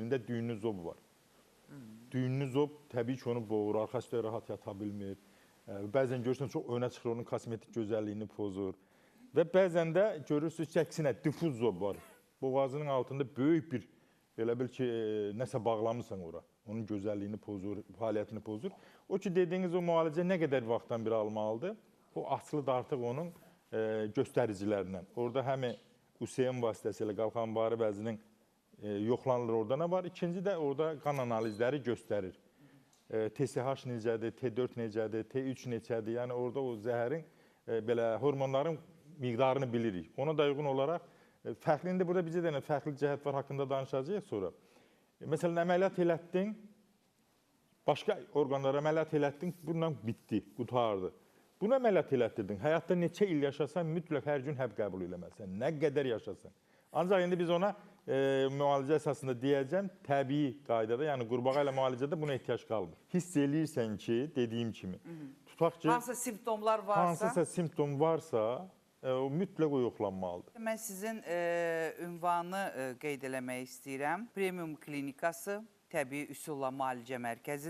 Birində düyünlü zob var. Düyünlü zob təbii ki, onu boğur, arxa üstə rahat yata bilmir. Bəzən görürsən çox önə çıxır, onun kosmetik gözəlliyini pozur. Və bəzən də görürsünüz ki, əksinə diffuz zob var. Boğazının altında böyük bir elə bil ki, nəsə bağlamısan ora. Onun gözəlliyini pozur, fəaliyyətini pozur. O ki, dediyiniz o müalicə nə qədər vaxtdan bir almalıdır? O asılıdır artıq onun göstəricilərindən. Orada həm USM vasitəsilə qalxanvari vəzinin yoxlanılır orada nə var. İkinci də orada qan analizləri göstərir. TSH necədir, T4 necədir, T3 neçədir. Yəni orada o zəhərin belə hormonların miqdarını bilirik. Ona da uyğun olaraq fərqli indi burada bizə dənə fərqli cəhət var haqqında danışacağıq sonra. Məsələn əməliyyat elətdin, başqa orqanlara əməliyyat elətdin, bununla bitdi, qurtardı. Bunu əməliyyat elətdirdin. Həyatda neçə il yaşasan mütləq hər gün həb qəbul eləməlisən. Nə qədər yaşasan. Ancaq indi biz ona müalicə əsasında deyəcəm, təbii qaydada, yəni qurbağa ilə müalicədə buna ehtiyac qalmır. Hiss eləyirsən ki, dediyim kimi, tutaq ki, Hansısa simptomlar varsa, hansısa simptom varsa, o mütləq o yoxlanmalıdır. Mən sizin ünvanı qeyd eləmək istəyirəm. Premium Klinikası Təbii Üsulla Müalicə Mərkəzi.